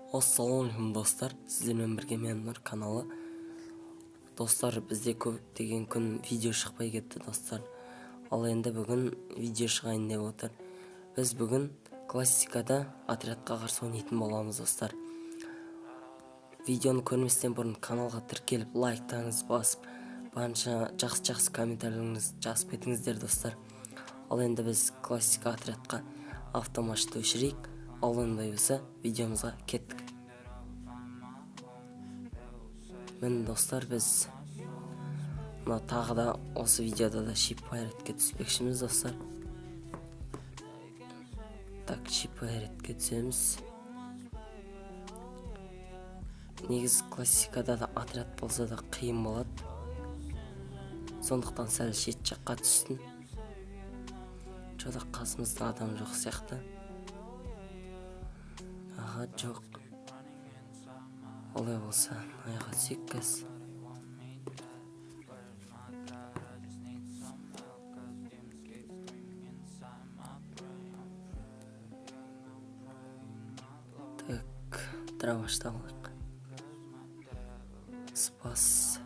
Ассалаумағалейкум достар, сіздермен бірге мен Нұр каналы. Достар, бізде көптеген күн видео шықпай кетті достар. Ал енді бүгін видео шығайын деп отыр. Біз бүгін классикада отрядқа қарсы ойнайтын боламыз достар. Видеоны көрместен бұрын каналға тіркеліп, лайктарыңызды басып, барынша жақсы-жақсы комментарийлеріңізді жазып кетіңіздер достар. Ал енді біз классика отрядқа автоматты өшірейік. Ал ондай болса видеомызға кеттік. Міне достар, біз мына тағы да осы видеода да Шип Пайретке түспекшіміз достар. Так, Шип Пайретке түсеміз. Негізі классикада да отряд болса да қиын болады. Сондықтан сәл шет жаққа түстім. Чё-то қасымызда адам жоқ сияқты. Аға, жоқ. Олай болса, аяға түсейік қазір. Так, дробашты алайық. Спас.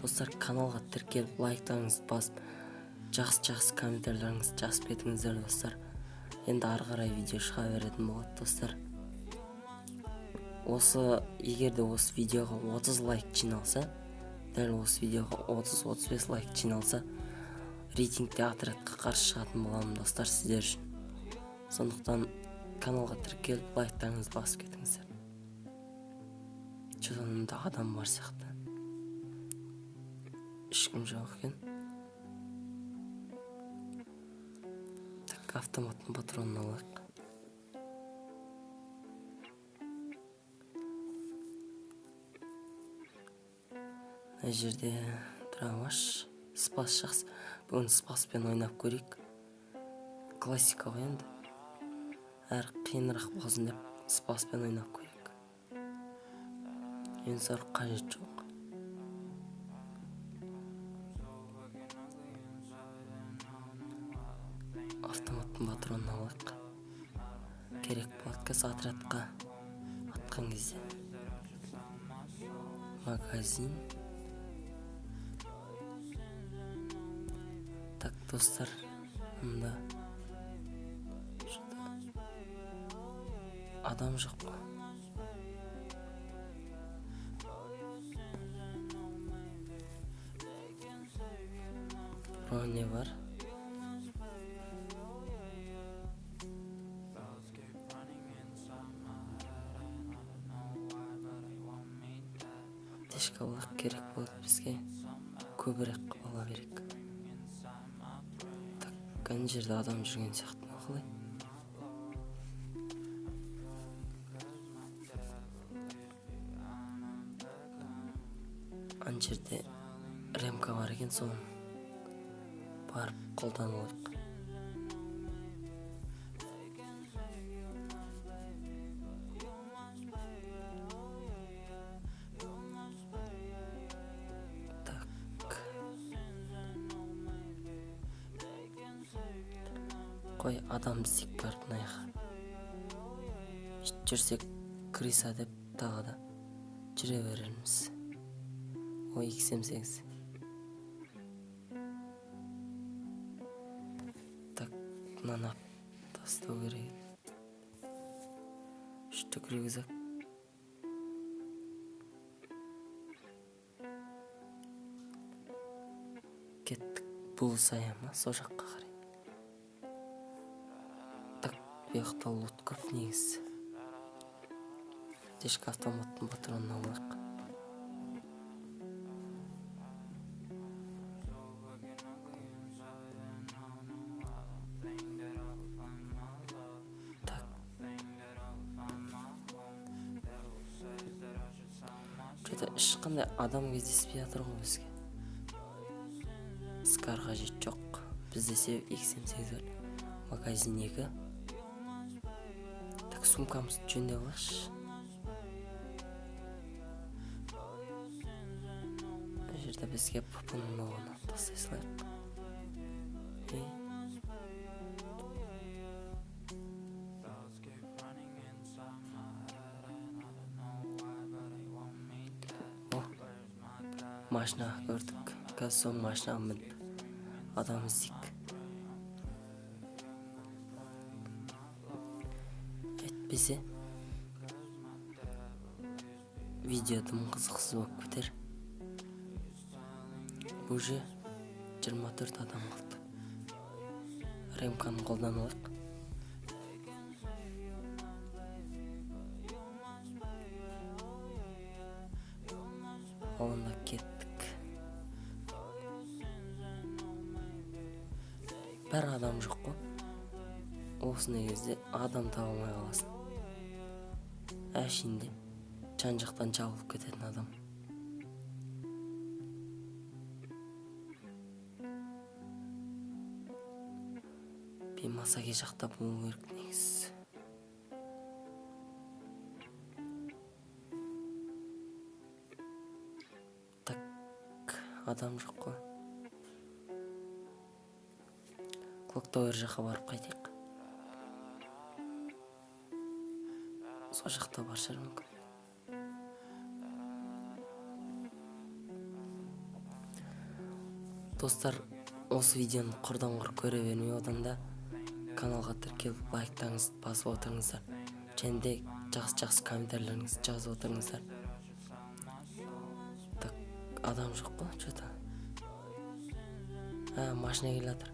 Достар, каналға тіркеліп, лайктарыңызды басып, жақсы-жақсы комментарийлеріңізді жазып кетіңіздер достар. Енді ары қарай видео шыға беретін болады достар. Егер де осы видеоға 30 лайк жиналса, дәл осы видеоға 30-35 лайк жиналса, рейтингте отрядқа қарсы шығатын боламын достар сіздер үшін. Сондықтан каналға тіркеліп, лайктарыңызды басып кетіңіздер. Чё-то мында адам бар сияқты. Ешкім жоқ екен. Так, автоматтың патронын алайық. Мына жерде дробаш, спас жақсы. Бүгін спаспен ойнап көрейік. Классика ғой енді. Әрі қиынырақ болсын деп спаспен ойнап көрейік. Енді қажет жоқ. Автоматтың патронын алайық. Керек болады қазір отрядқа атқан кезде. Магазин. Так, достар, мында адам жоқ па? Броня бар. Аптечка алайық, керек болады бізге. Көбірек ала берейік. Так, ана жерде адам жүрген сияқты ма қалай? Ана жерде ремка бар екен, соны барып қолданып алайық. Так. Қой, адам іздейік барып мына жаққа. Жүрсек крыса деп тағы да жүре берерміз. Ой, икс эм сегіз. Так, мынаны алып тастау керек еді. Үштік рюкзак. Кеттік бұл сая ма, сол жаққа қарай. Так, бұл жақта лут көп негізі. Аптечка автоматтың патронын алайық. Так. Чё-то ешқандай адам кездеспей жатыр ғой бізге. Скар қажет жоқ. Бізде себеп икс эм сегіз бар. Магазин 2. Так, сумкамызды жөндеп алайықшы. Мына жерде бізге ПП-ның оғын алып тастай салайық. Ей. Машина көрдік. Қазір сол машинаға мініп адам іздейік. Әйтпесе видео тым қызықсыз болып кетер. Уже 24 адам қалды. Ремканы қолданып алайық. Ал онда кеттік. Бір адам жоқ қой. Осындай кезде адам таба алмай қаласың. Әшейінде жан жақтан жабылып кететін адам. Бимасаки жақта болу керек негізі. Так, адам жоқ қой. Клок Тауэр жаққа барып қайтайық. Сол жақта бар шығар мүмкін. Достар, осы видеоны құрдан құр көре бермей, одан да каналға тіркеліп, лайктарыңызды басып отырыңыздар. Және де жақсы-жақсы комментарийлеріңізді жазып отырыңыздар. Так, адам жоқ қой, чё-то. А, машина келе жатыр.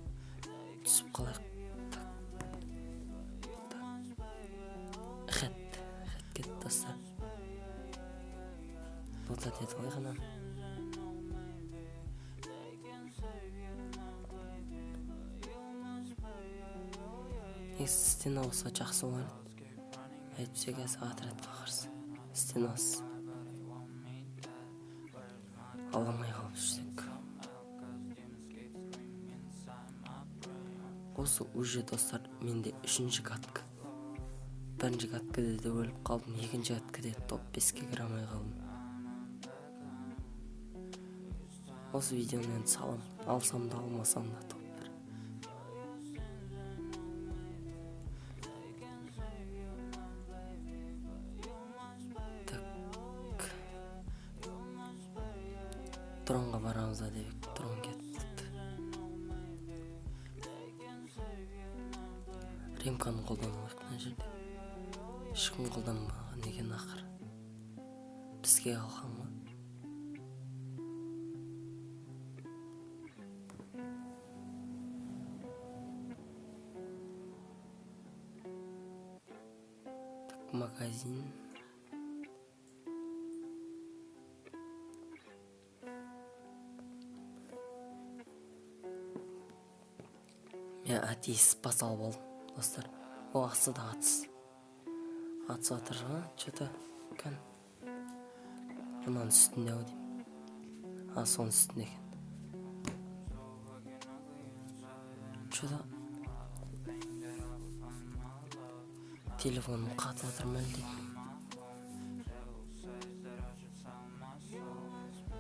Түсіп қалайық. Так. Так. Хет, хет кетті, достар. Лутать етіп алайық ананы. Негізі стена болса жақсы болар еді. Әйтпесе қазір отрядқа қарсы стенасыз ала алмай қалып жүрсек. Осы уже, достар, менде үшінші катка. Бірінші каткада да өліп қалдым, екінші каткада топ 5-ке кіре алмай қалдым. Осы видеоны енді салам, алсам да алмасам да топ 1. Так. Дронға барамыз да деп, дрон кетіп қалды. Ремканы қолданып алайық мына жерде. Ешкім қолданбаған екен ақыры. Бізге қалған ғой. Так, магазин. Мен әдейі спас алып алдым, достар. Ол астыда атыс. Атыс жатыр ма? Чё-то кән. Мынаның үстінде ау деймін. А, соның үстінде екен. Чё-то телефоным қатып жатыр ма әлде?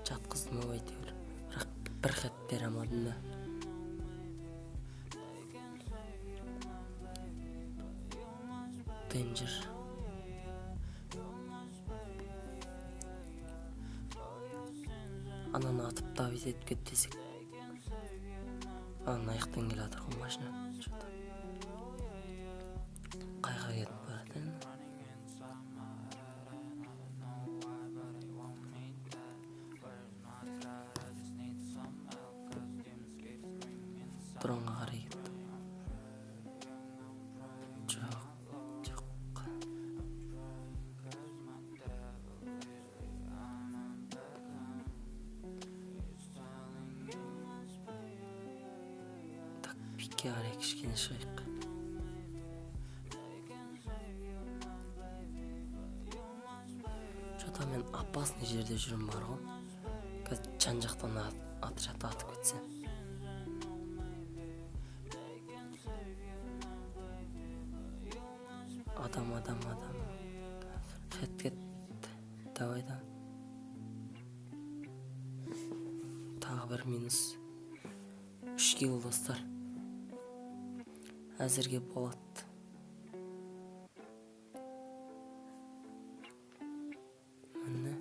Жатқыздым ау әйтеуір. Бірақ бір хат бере алмадым да. Danger. Ананы атып давить етіп кет десек. Ана аяқтан келе жатыр ғой машина. Чё-то. Қайға кетіп барады енді? Дронға қарай кетті. Жоқ, жоқ. Так, пикке қарай кішкене шығайық. Чё-то мен опасный жерде жүрмін бар ғой. Қазір жан жақтан отряд атып кетсе. Адам, адам, адам. Хет кетті. Давай да. Тағы бір минус. 3 кило, достар. Әзірге болады. Міне.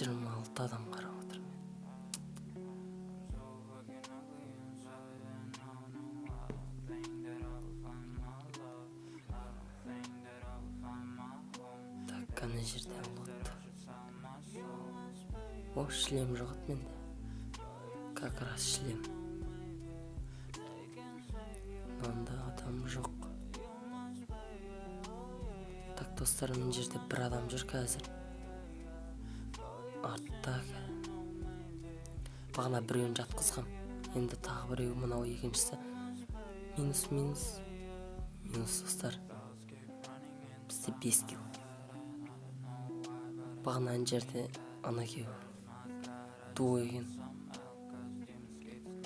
26 адам қарап отыр. Так, ана жерде лут. О, шлем жоқ еді менде. Как раз шлем. Мынанда адам жоқ. Так, достар, мына жерде бір адам жүр қазір. Артта. Бағана біреуін жатқызғам. Енді тағы біреу, мынау екіншісі. Минус, минус. Минус, достар. Бізде 5 килл. Бағана ана жерде ана екеуі дуо екен.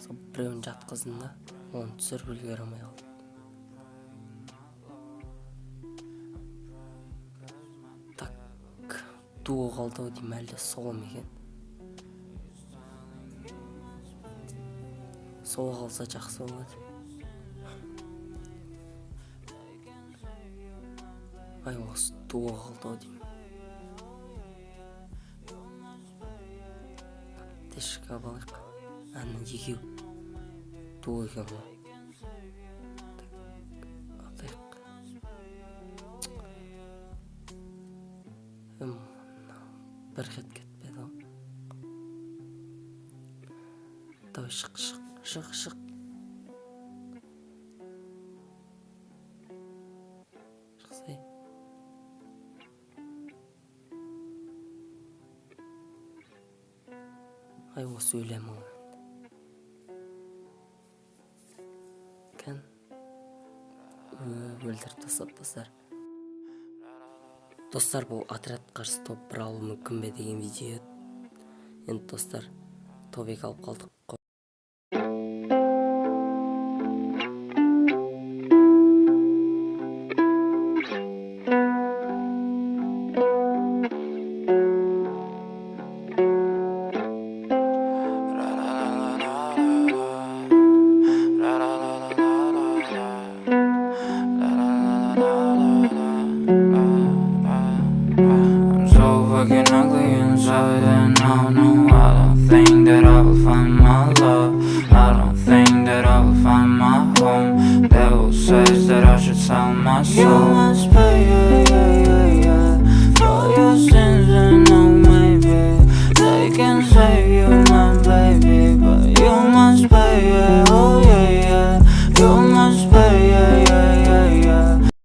Сол біреуін жатқыздым да, оны түсіріп үлгере алмай қалдым. Так, дуо қалды ау деймін, әлде соло ма екен? Соло қалса жақсы болады. Ай, осы дуо қалды ау деймін. Аптечка алайық. Әне екеу дуо екен ғой. Так, атайық. Бір хет кетпеді ғой. Давай, шық, шық, шық, шық. Шықсай. Ай, осы өлем ау енді. Кән. Өлтіріп тастады, достар. Достар, бұл отряд қарсы топ бір алу мүмкін бе деген видео еді. Енді, достар, топ 2 алып қалдық. I'm so fucking ugly inside and I know I don't think that I will find my love. I don't think that I will find my home. Devil says that I should sell my soul. You must pay, yeah, yeah, yeah, yeah, for your sins and oh maybe they can save you.